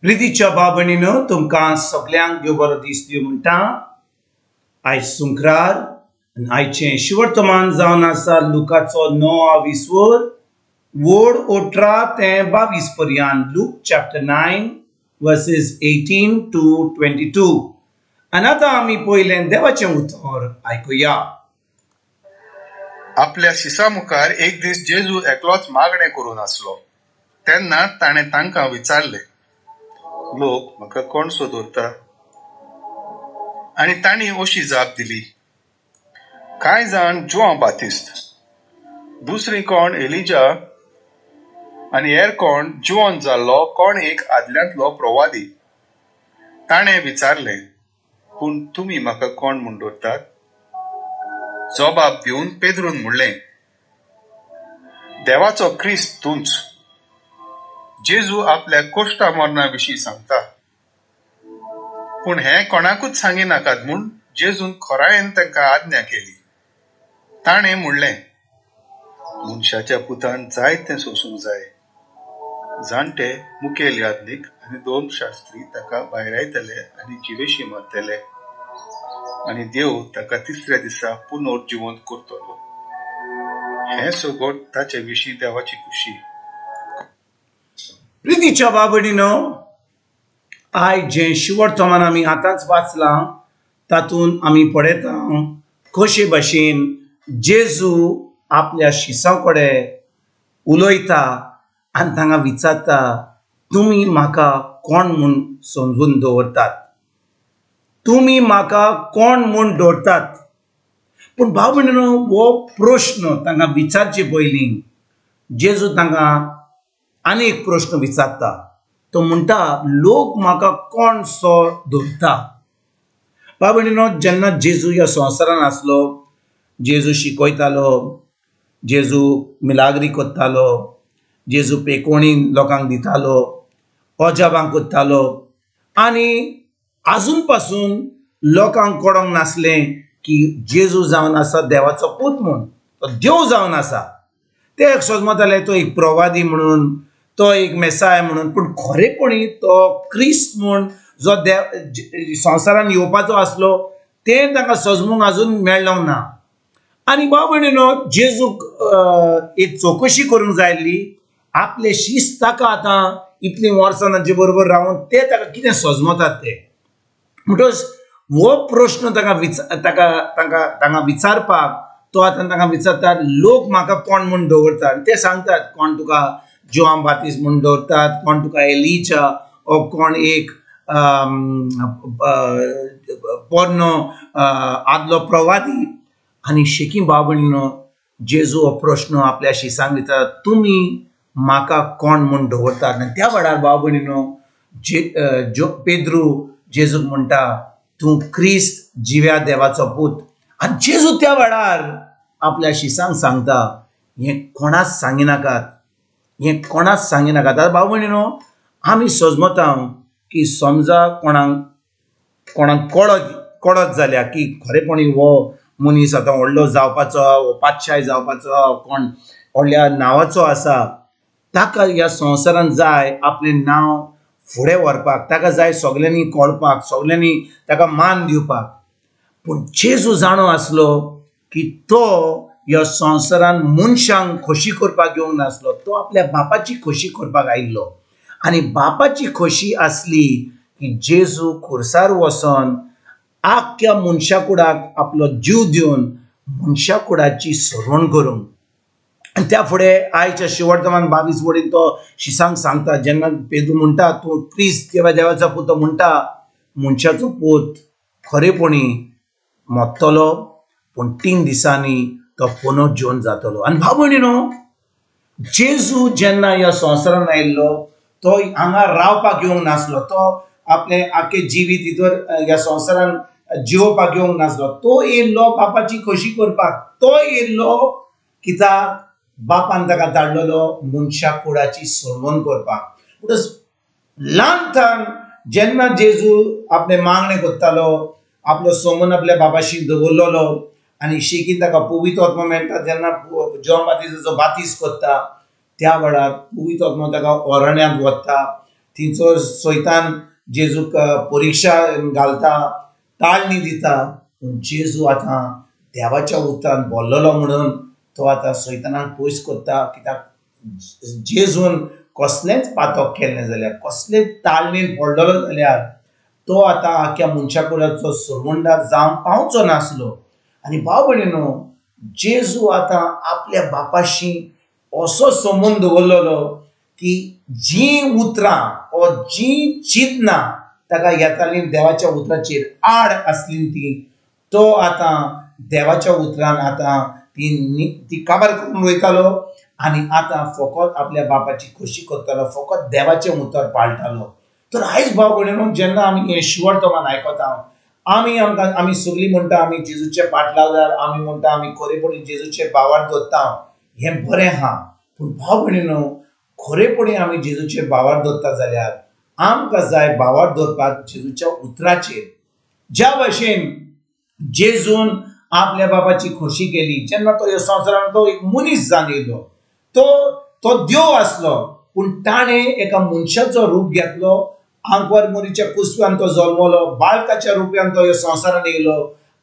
प्रितीच्या भाव भयणीनो, तुमकां सगल्यांक देव बरो दीस दिवं म्हणटा. आयज सुंक्रार आनी आयचें शिवर्तमान जावन आसा लुकाचो 9 विसवर वोड 18 ते 22 पर्यंत. Luke chapter 9 verses 18 to 22. आनी आतां आमी पयलें देवाचें उतर आयकुया. आपल्या शिसा मुखार एक दीस जेजू एकलोच मागणें करून आसलो. तेन्ना ताणें तांकां विचारलें, लोक म्हाका कोण सो दवरता? आनी तांणी अशी जाप दिली, कांय जाण जुआंव बातिस्त, दुसरी कोण एलिजा, आनी हेर कोण जिवन जाल्लो कोण एक आदल्यांतलो प्रवादी. ताणें विचारलें, पूण तुमी म्हाका कोण म्हूण दवरतात? जबाब दिवन पेद्रून म्हणलें, देवाचो क्रिस्त तूंच. जेजू आपल्या कोश्टा मरणा विशीं सांगता, पूण हें कोणाकूच सांगिनाकात म्हूण जेजून खोरायेन तांकां आज्ञा केली. ताणें म्हणलें, मनशाच्या पुतान जायतें सोसूंक जाय. जाणटे मुखेल याज्ञीक आनी 2 शास्त्री ताका भायरायतले आनी जिवेशी मारतले, आनी देव ताका तिसऱ्या दिसा पुनर्जिवंत करतलो. हें सगळें ताचे विशीं देवाची खुशी. प्रितीच्या भाव भयणीनो, आयज जें शिवर्तमान आमी आतांच वाचलां तातूंत आमी पळयता कशे भाशेन जेजू आपल्या शिसां कडेन उलयता आनी तांकां विचारता, तुमी म्हाका कोण म्हूण समजून दवरतात? तुमी म्हाका कोण म्हूण दवरतात? पूण भाव भयणीनो, हो प्रश्न तांकां विचारचे पयलीं जेजू तांकां आनी एक प्रश्न विचारता. तो म्हणटा, लोक म्हाका कोण सो धरता? भाव भयणीनो, जेन्ना जेजू ह्या संवसारान आसलो, जेजू शिकयतालो, जेजू मिलाग्री करतालो, जेजू पेकोणी लोकांक दितालो, अजाबां करतालो, आनी आजून पासून लोकांक कळोंक नासलें की जेजू जावन आसा देवाचो पूत म्हूण, तो देव जावन आसा. ते एक समजताले तो एक प्रवादी म्हणून, तो एक मेसाय म्हणून, पूण खरेपणी तो क्रिस्त म्हूण जो देव संवसारान येवपाचो आसलो तें तांकां सजमूंक आजून मेळ्ळोंक ना. आनी भाव भयणीनो, जेजूक एक चवकशी करूंक जाय आसली, आपले शीस्त ताका आतां इतलीं वर्सां तांचे बरोबर रावन ते ताका कितें सजमतात ते. म्हणटकच हो प्रश्न ताका तांकां तांकां विचारपाक तो आतां तांकां विचारता, लोक म्हाका कोण म्हूण दवरतात? ते सांगतात, कोण तुका जुआंव बातिस्त म्हूण दवरतात, कोण तुका एलिजा, ओ कोण एक पोरनो आदलो प्रवादी. आनी शेकी भाव भयणीनो, जेजू हो प्रश्न आपल्या शिसांक विचारता, तुमी म्हाका कोण म्हूण दवरतात? आनी त्या वेळार भाव भयणीनो, पेद्रू जेजूक म्हणटा, तूं क्रिस्त जिव्या देवाचो पूत. आनी जेजू त्या वेळार आपल्या शिसांक सांगता, हें कोणाक सांगिनाकात, हें कोणाक सांगिनाकात. आतां भाव भयणीनो, आमी सजमता की समजा कोणाक कळत जाल्यार की खरेपणी हो मनीस आतां व्हडलो जावपाचो, हो पातशाय जावपाचो, कोण व्हडल्या नांवाचो आसा, ताका ह्या संवसारान जाय आपलें नांव फुडें व्हरपाक, ताका जाय सगल्यांनी कळपाक, सगल्यांनी ताका मान दिवपाक. पूण जेजू जाणो आसलो की तो ह्या संवसारान मनशांक खोशी करपाक येवंक नासलो, तो आपल्या बापाची खोशी करपाक आयिल्लो. आनी बापाची खोशी आसली की जेजू खुर्सार वचोन आख्ख्या मनशा कुडाक आपलो जीव दिवन मनशा कुडाची सरवण करूंक. आनी त्या फुडें आयच्या शिवर्तमान 22 वडीन तो शिसांक सांगता, जेन्ना पेद्रू म्हणटा तूं क्रिस्त किंवा देवाचो पूत, तो म्हणटा मनशाचो पूत खरेपणी मरतलो, पूण 3 दिसांनी तो पुनर्जीवन जातलो. आनी भाव भयणीनो, जेजू जेन्ना ह्या संवसारान आयिल्लो तो हांगा रावपाक येवंक नासलो, तो आपलें आख्खें जिवीत भितर ह्या संवसारान जिवोवपाक येवंक नासलो. तो येयल्लो बापाची खोशी करपाक, तो येयल्लो कित्याक बापान ताका धाडलेलो मनशा कुडाची सरवण करपाक. म्हणटकच ल्हान जेन्ना जेजू आपलें मागणें करतालो, आपलो सोमन आपल्या बापाशी दवरलेलो आनी शेकीन ताका पवित्र आत्मो मेळटा, जेन्ना जॉन बातिस्ताचो बातीस करता त्या वेळार पवित्र आत्मो ताका अरण्यांत वता थंयचो सैतान जेजूक परिक्षा घालता, ताळणी दिता. पूण जेजू आतां देवाच्या उतरान बोल्लेलो म्हणून तो आतां सैतानाक पयस करता. कित्याक जेजून कसलेंच पातक केल्लें जाल्यार, कसलेच ताळणेन पडलेलो जाल्यार तो आतां आख्या मनशा कुळाचो सरवंडार जावंक पावचो नासलो. आनी भाव भयणीनो, जेजू आतां आपल्या बापाशी असो संबंद दवरलेलो की जीं उतरां ओ जीं चिंतनां ताका येतालीं देवाच्या उतराचेर आड आसली ती, तो आतां देवाच्या उतरान आतां ती काबार करून वयतालो आनी आतां फकत आपल्या बापाची खोशी करतालो, फकत देवाचें उतर पाळटालो. तर आयज भाव भयणीनो, जेन्ना आमी हें शिवर्तमान आयकता, आमी आमकां आमी सगळीं म्हणटा आमी जेजूचे पाट लावल्यार, आमी म्हणटा आमी खरेपणी जेजूचे भावार दवरता, हें बरें आहा. पूण भाव भयणीनो, खरेपणी आमी जेजूचे भावार दवरता जाल्यार आमकां जाय भावार दवरपाक जेजूच्या उतराचेर. ज्या भशेन जेजून आपल्या बापाची खोशी केली, जेन्ना तो ह्या संवसारान तो एक मनीस जावन येयलो, तो देव आसलो, पूण ताणें एका मनशाचो रूप घेतलो, आंकवार मोरीच्या कुसव्यान तो जल्मलो, बाळकाच्या रुप्यान तो ह्या संवसारान येयलो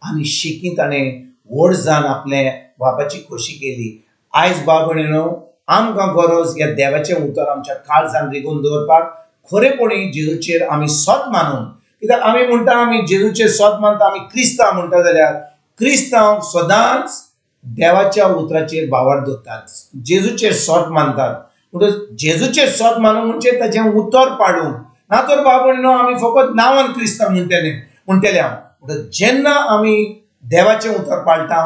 आनी शेकी ताणें व्हड जावन आपले बापाची खोशी केली. आयज भाव भयणीनो, आमकां गरज ह्या देवाचें उतर आमच्या काळजान रिगून दवरपाक, खरेपणी जेजूचेर आमी सत मानून. कित्याक आमी म्हणटा आमी जेजूचेर सत मानता, आमी क्रिस्तांव म्हणटा जाल्यार क्रिस्तांव सदांच देवाच्या उतराचेर भावार दवरतात, जेजूचेर सत मानतात. म्हणटकच जेजूचेर सत मानून म्हणजे ताचें उतर पाडूंक ना तर भाव भयणीनो, आमी फकत नांवान क्रिस्तांव म्हणटले हांव. म्हणटकच जेन्ना आमी देवाचें उतर पाळटा,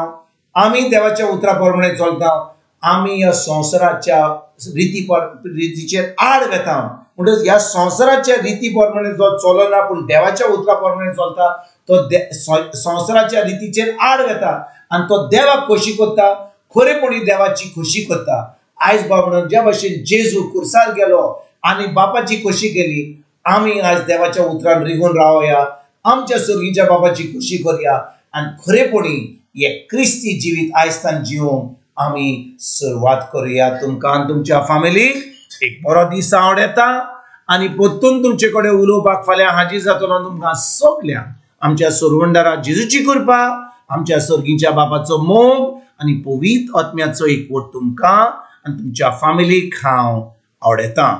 आमी देवाच्या उतरा प्रमाणे चलता, आमी ह्या संवसाराच्या रितीचेर आड वेता. म्हणटकच ह्या संवसाराच्या रिती प्रमाणे जो चलना पूण देवाच्या उतरा प्रमाणे चलता, तो संवसाराच्या रितीचेर आड वेता आनी तो देवाक खोशी करता, खरेपणी देवाची खोशी करता. आयज भाव म्हणून ज्या भशेन जेजू कुर्सार गेलो आनी बापाची खोशी केली, आमी आयज देवाच्या उतरान रिगून रावया, आमच्या सर्गीच्या बापाची खोशी करया आनी खरेपणी हे क्रिस्ती जिवीत आयज जिवंक आमी सुरवात करुया. तुमकां आनी तुमच्या फामिलीक एक बरो दीस आवडटा आनी परतून तुमचे कडेन उलोवपाक फाल्यां हाजीर जातलो. तुमकां सगळ्यांक आमच्या सरवंडारा जेजूची कृपा, आमच्या सर्गीच्या बापाचो मोग आनी पवित्र आत्म्याचो एकवट तुमकां आनी तुमच्या फामिलीक हांव आवडटा.